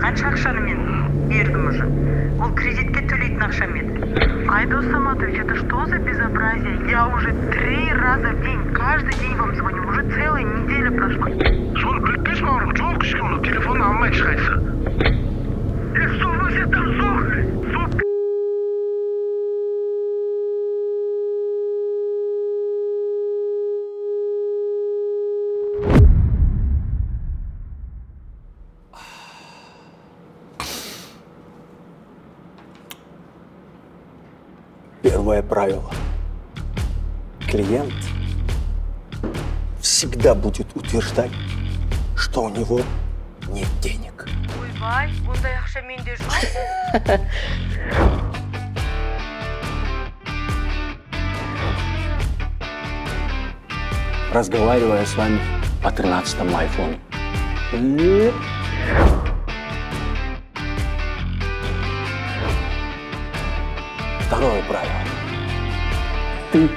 Қанша ақшаны мен бердім уже? Ол кредитке төлейтін ақшам еді. Айдос Саматович, это что за безобразие? Я уже три раза в день, каждый день вам звоню, уже целая неделя прошла. Соны біліп берші, бауырым. Жоқ, ешкім телефонын алмайды ешқайсысы. Е, что вы все там сохли? Сука! Первое правило. Клиент всегда будет утверждать, что у него нет денег. Ойбай, ондай ақша менде жоқ. Разговаривая с вами по 13-му айфону. Второе правило. Ты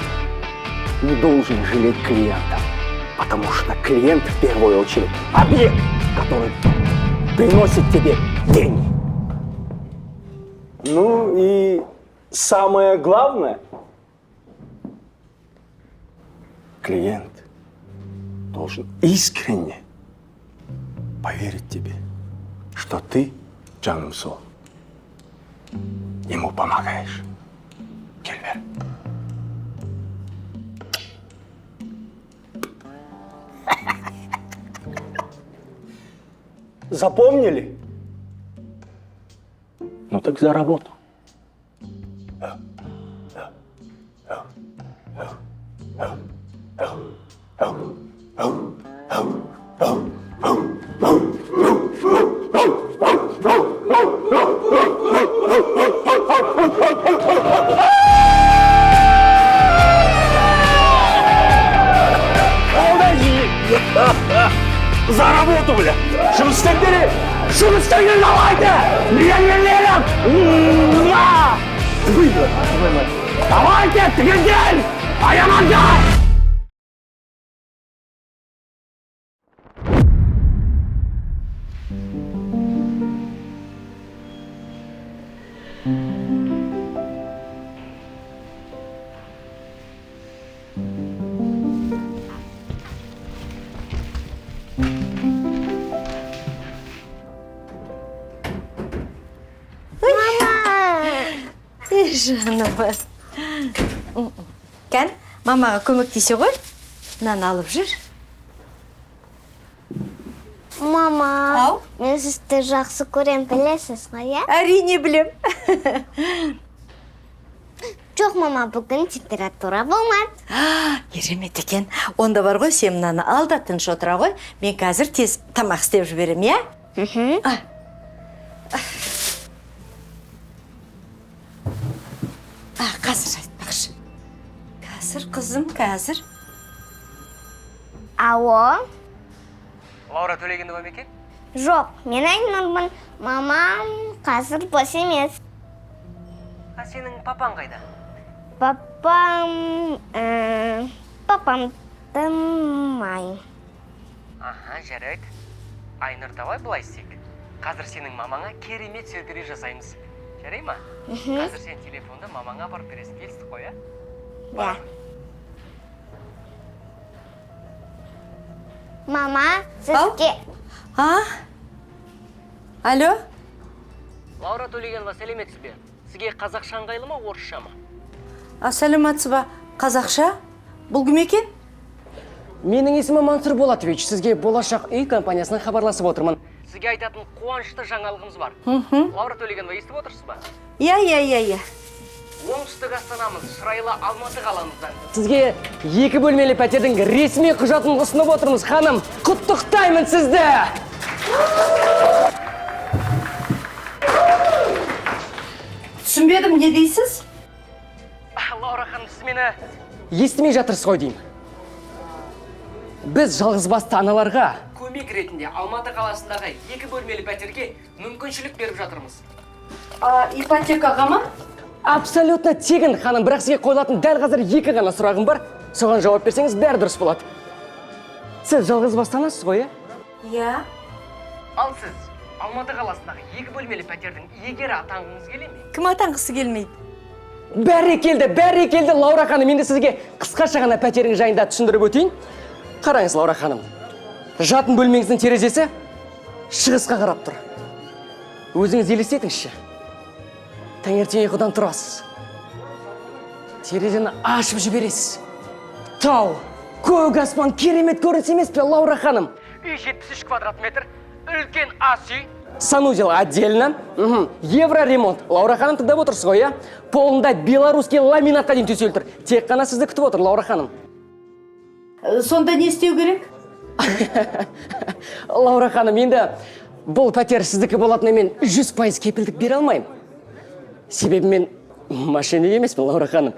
не должен жалеть клиента, потому что клиент в первую очередь объект, который приносит тебе деньги. Ну и самое главное, клиент должен искренне поверить тебе, что ты, жаным сол, ему помогаешь. Кел бер. Запомнили? Ну так за работу. За работу, бля! Жұмыс істеңдер! Жұмыс істеңдер, давайте! Давайте, түгендер! Аямаңдар! Ей, жаным. Кән, мамаға көмектесе ғой. Мынаны алып жүр. Мама, Ау? мен сізді жақсы көрем, білесіз ғой, иә? Әрине білем. Жоқ, мама, бүгін температура болмады. Керемет екен. Онда бар ғой, сен мынаны ал да тыныш отыра ғой. Мен қазір тез тамақ істеп жіберем, иә? Мхм. А, қазір айтпақшы. Қазір, қызым, қазір. Алло? Лаура Төлегенова ма екен? Жоқ, мен Айнұрмын. Мамам қазір бос емес. А сенің папаң қайда? Папам... папам тымай. Аха, жарайды. Айнұр, давай былай істейік. Қазір сенің мамаңа керемет сюрприз жасаймыз. Жарай ма? Қазір сен телефонды мамаңа апарып бересің. Келістік қой, иә? Да. Мама, сізге... А? Алло? Лаура Төлегенова, сәлеметсіз бе? Сізге қазақша ыңғайлы ма, орысша ма? А, сәлеметсіз ба? Қазақша? Бұл кім екен? Менің есімім Мансұр Болатович. Сізге Болашақ үй компаниясынан хабарласып отырмын. Сізге айтатын қуанышты жаңалығымыз бар. Лаура Төлегенова, естіп отырсыз ба? Иә, иә, иә, иә. Оңтүстік астанамыз, шырайлы Алматы қаламыздан. Сізге екі бөлмелі пәтердің ресми құжатын ұсынып отырмыз, ханым. Құттықтаймын сізді! Түсінбедім, не дейсіз? Лаура ханым, сіз мені естімей жатырсыз ғой деймін. Біз жалғызбасты аналарға көмек ретінде Алматы қаласындағы екі бөлмелі пәтерге мүмкіншілік беріп жатырмыз. А, ипотекаға ма? Абсолютно тегін, ханым, бірақ сізге қойылатын дәл қазір екі ғана сұрағым бар. Соған жауап берсеңіз, бәрі дұрыс болады. Сіз жалғызбасты анасыз ғой, иә? Иә. Ал сіз Алматы қаласындағы екі бөлмелі пәтердің иегері атанғыңыз келе ме? Кім атанғысы келмейді? Бәрекелді, бәрекелді, Лаура ханым. Енді сізге қысқаша ғана пәтерің жайында түсіндіріп өтейін. Қараңыз, Лаура ханым. Жатын бөлмеңіздің терезесі шығысқа қарап тұр. Өзіңіз елестетіңізші. Таңертең ұйқыдан тұрасыз. Терезені ашып жібересіз. Тау, көк аспан, керемет көрініс емес пе, Лаура ханым? Үй 73 квадрат метр, үлкен ас үй. Санузел отдельно. Мгм. Евроремонт. Лаура ханым, тыңдап отырсыз ғой, иә? Полында белорусский ламинатқа дейін төселіп тұр. Тек қана сізді күтіп отыр, Лаура ханым. Сонда не істеу керек? Лаура ханым, енді бұл пәтер сіздікі болатынына мен 100% кепілдік бере алмаймын. Себебі мен мошенник емеспін, Лаура ханым.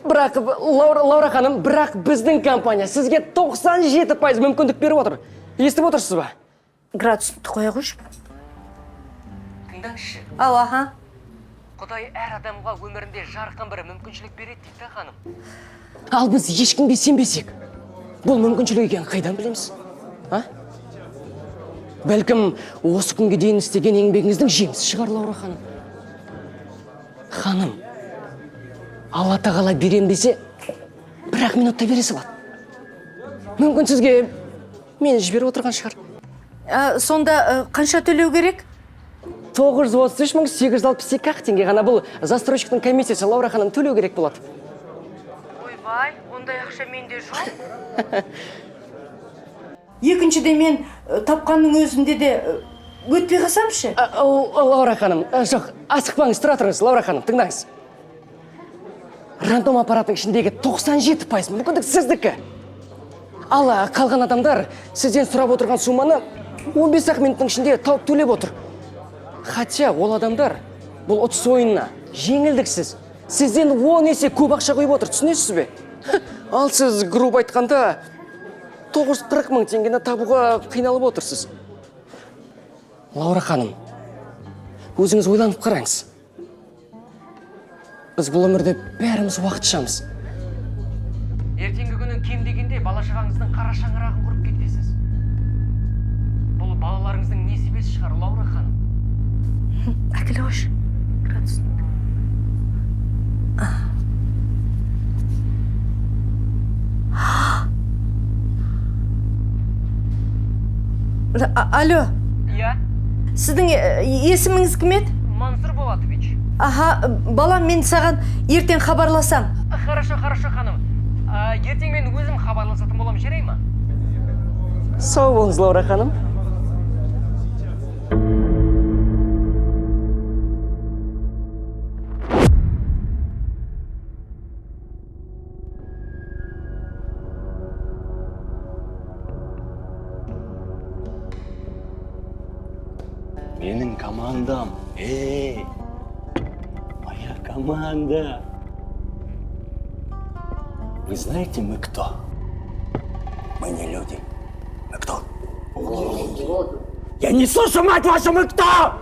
Бірақ, Лаура ханым, бірақ біздің компания сізге 97% мүмкіндік беріп отыр. Естіп отырсыз ба? Градусты қоя қойшы. Тыңдаңызшы. Ау, аха. Құдай әр адамға өмірінде жарқын бір мүмкіншілік береді дейді, ханым. Ал біз ешкімге сенбесек, бұл мүмкіншілік екенін қайдан білеміз? А? Бәлкім, осы күнге дейін істеген еңбегіңіздің жемісі шығар, Лаура ханым. Ханым, Алла тағала берем десе, бір-ақ минутта бере салады. Мүмкін, сізге мені жіберіп отырған шығар. Сонда қанша төлеу керек? 933 862 ақ теңге ғана. Бұл застройщиктің комиссиясы, Лаура ханым, төлеу керек болады. Ойбай, ондай ақша менде жоқ. Екіншіден, мен тапқанның өзінде де өтпей қалсам ше? Лаура ханым, жоқ, асықпаңыз, тұра тұрыңыз, Лаура ханым, тыңдаңыз. Рандом аппараттың ішіндегі 97% мүмкіндік сіздікі. Ал қалған адамдар сізден сұрап отырған сумманы 15 ақ минуттың ішінде тауып, төлеп отыр. Хотя ол адамдар бұл ұтыс ойынына жеңілдіксіз сізден 10 есе көп ақша құйып отыр, түсінесіз бе? Ал сіз, грубо айтқанда, 940 мың теңгені табуға қиналып отырсыз. Лаура ханым, өзіңіз ойланып қараңыз. Біз бұл өмірде бәріміз уақытшамыз. Ертеңгі күні кем дегенде бала шағаңыздың қара шаңырағын құрып кетесіз. Бұл балаларыңыздың несібесі шығар, Лаура ханым. Әкеле қойшы градусын. Алло. Иә. Сіздің есіміңіз кім еді? Мансұр Болатович. Аха, балам, мен саған ертең хабарласам. Хорошо, хорошо, ханым. Ертең мен өзім хабарласатын боламын, жарай ма? Сау болыңыз, Лаура ханым. Менің командам. Эй, моя команда. Вы знаете, мы кто? Мы не люди. Мы кто? Я не слышу, мать вашу, мы кто?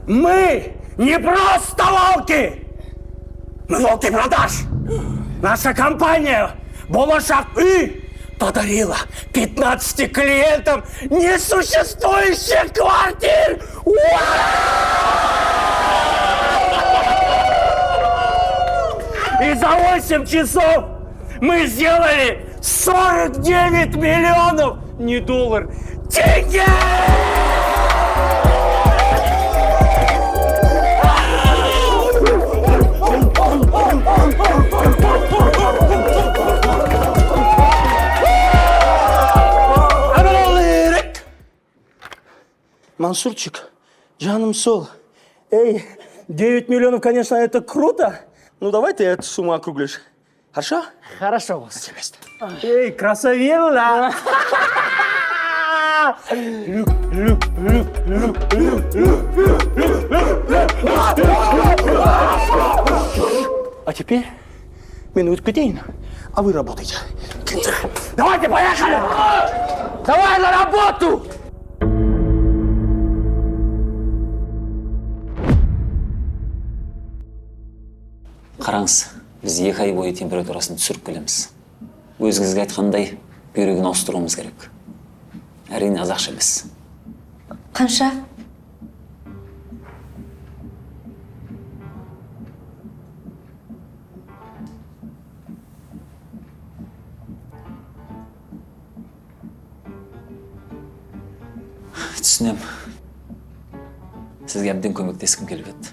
Мы не просто волки! Мы волки продаж! Наша компания Болашақ Үй подарила 15 клиентам несуществующих квартир! Уа! И за 8 часов мы сделали 49 миллионов, не доллар, тенге! Мансурчик, жаным сол. Эй, 9 миллионов, конечно, это круто. Ну, давай ты эту сумму округлишь. Хорошо? Хорошо, босс. Эй, красавелла! Люк, люк, люк, люк, люк, люк, люк, люк, люк. А теперь мен өтіп кетейін, а вы работайте. Давайте, поехали! Давай на работу! Қараңыз, біз 2 ай бойы температурасын түсіріп келеміз. Өзіңізге айтқандай, бүйрегін ауыстыруымыз керек. Әрине, аз ақша емес. Қанша? Түсінем. Сізге әбден көмектескім келіп еді.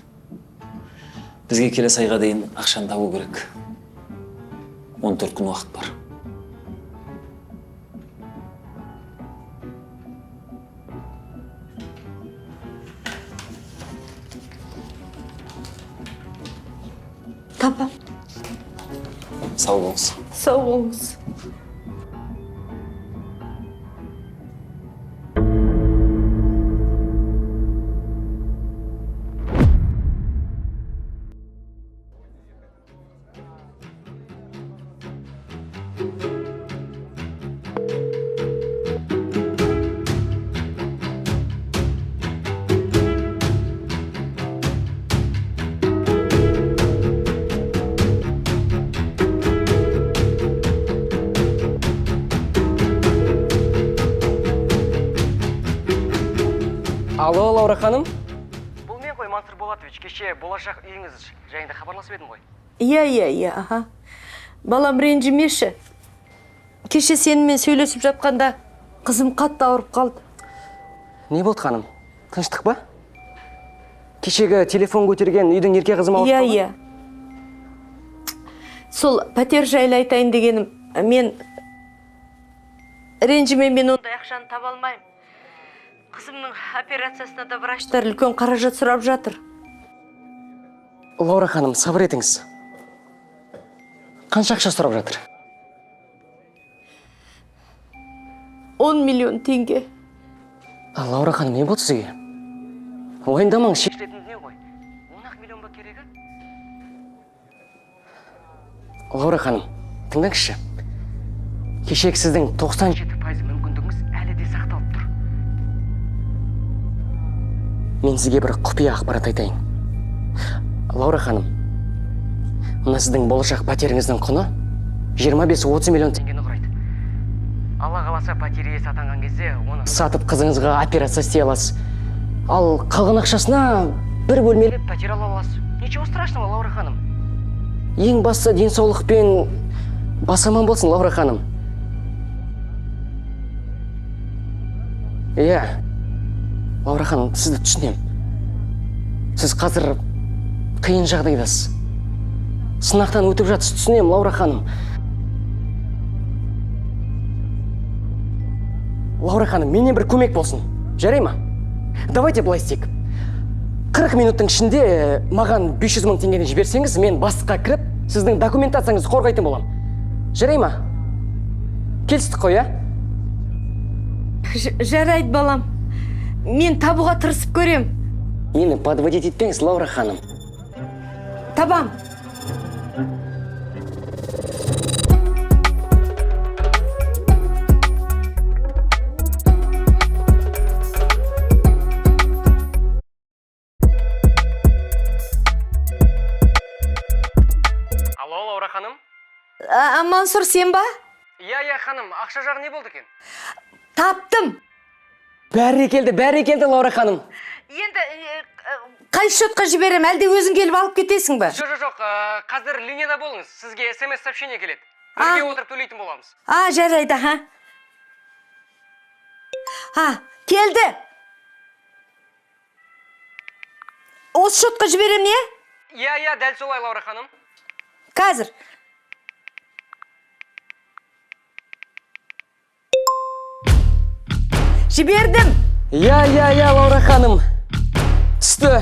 Бізге келесі айға дейін ақшаны табу керек. 14 күн уақыт бар. Табам. Сау болыңыз. Сау болыңыз. Алло, Лаура ханым. Бұл мен ғой, Мансұр Болатович. Кеше болашақ үйіңіз жайында хабарласып едім ғой. Иә, иә, иә, аха. Балам, ренжімеші. Кеше сенімен сөйлесіп жатқанда қызым қатты ауырып қалды. Не болды, ханым? Тыныштық па? Кешегі телефон көтерген үйдің ерке қызым ауырып Иә, қалды? иә. Сол пәтер жайлы айтайын дегенім, мен ренжіме, мен ондай ақшаны таба алмаймын. Қызымның операциясына да врачтар үлкен қаражат сұрап жатыр. Лаура ханым, сабыр етіңіз. Қанша ақша сұрап жатыр? 10 миллион теңге. А, Лаура ханым, не болды сізге? Уайымдамаңыз, шешілетін дүние ғой. 10-ақ миллион ба керегі? Лаура ханым, тыңдаңызшы. Кешегі сіздің 97% мүмкіндігіңіз әлі де сақталып тұр. Мен сізге бір құпия ақпарат айтайын. Лаура ханым, мына сіздің болашақ пәтеріңіздің құны 25-30 миллион теңгені құрайды. Алла қаласа, пәтер иесі атанған кезде оны сатып қызыңызға операция істей аласыз. Ал қалған ақшасына бір бөлмелі пәтер ала аласыз. Ничего страшного, Лаура ханым. Ең бастысы денсаулық пен бас аман болсын, Лаура ханым. Иә, Лаура ханым, сізді түсінемін. Сіз қазір қиын жағдайдасыз. Сынақтан өтіп жатсыз, түсінемін, Лаура ханым. Лаура ханым, менен бір көмек болсын. Жарай ма? Давайте былай істейік. 40 минуттың ішінде маған 500 мың теңгені жіберсеңіз, мен бастыққа кіріп, сіздің документацияңызды қорғайтын боламын. Жарай ма? Келістік қой, иә? Жарайды, балам. Мен табуға тырысып көрем. Мені подводить етпеңіз, Лаура ханым. Табам. Алло, Лаура ханым. А, Мансұр, сен ба? Иә, иә, ханым, ақша жағы не болды екен? Таптым. Бәрекелді, бәрекелді, Лаура ханым. Енді қай счетқа жіберем, әлде өзің келіп алып кетесің бе? Жоқ, жоқ, жоқ, қазір линияда болыңыз. Сізге смс сообщение келеді. А. Бірге отырып төлейтін боламыз. А, жарайды, аха. А, келді. Осы счетқа жіберем, не? Иә, иә, дәл солай, Лаура ханым. Қазір. Жібердім. Иә, иә, иә, Лаура ханым. Түсті.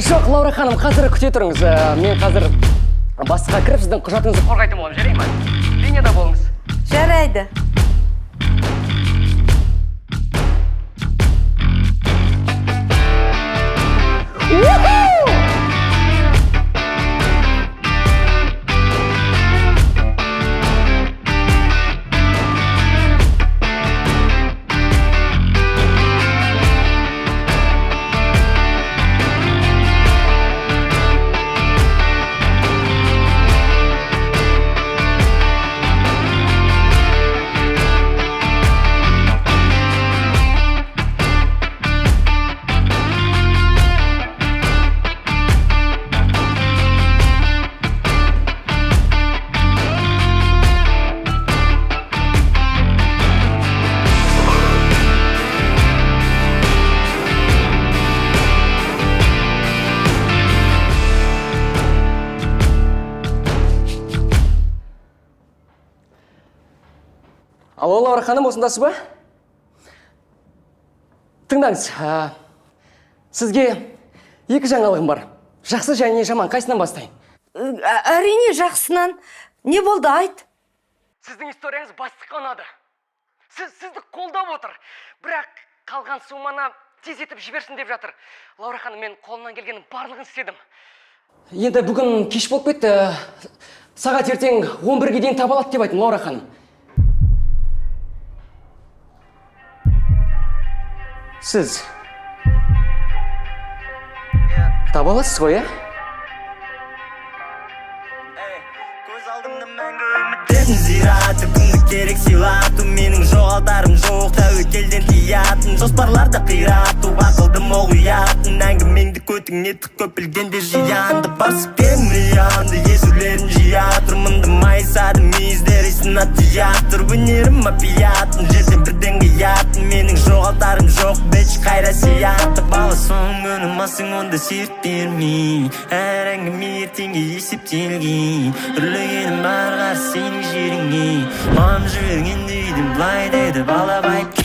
Жоқ, Лаура ханым, қазір күте тұрыңыз. Мен қазір бастыққа кіріп, сіздің құжатыңызды қорғайтын боламын, жарай ма? Линияда болыңыз. Жарайды. Алло, Лаура ханым, осындасыз ба? Тыңдаңыз, сізге екі жаңалығым бар. Жақсы және жаман, қайсынан бастайын? Әрине, жақсынан. Не болды, айт. Сіздің историяңыз бастыққа ұнады. Сізді қолдап отыр. Бірақ қалған сумманы тездетіп жіберсін деп жатыр. Лаура ханым, мен қолымнан келгеннің барлығын істедім. Енді бүгін кеш болып кетті. Сағат ертең 11-ге дейін таба алады деп айттым, Лаура ханым. Сіз таба аласыз ғой, иә? Көз алдымда мәңгі үміттердің зираты. Кімді керек сыйлату? Менің жоғалтарым жоқ, тәуекелден тиятын. Жоспарларды қирату, ақылды мол ұятын. Әңгімеңді көтіңе тық, көп білгенде зиянды. Басып миллионды езулерін жия тұр. Мында майысады мүйіздері, сынады театр. Өнерім опиятын, жерден бірден қиятын. Менің жоғалтарым жоқ, бич, қайра сиятты. Бала соң күні масың онда серт бермей. Әр әңгіме ертеңге есептелген. Үрлегенім бар қарсы сенің жеріңе. Мам жібергенде үйден былай деді: бала байып.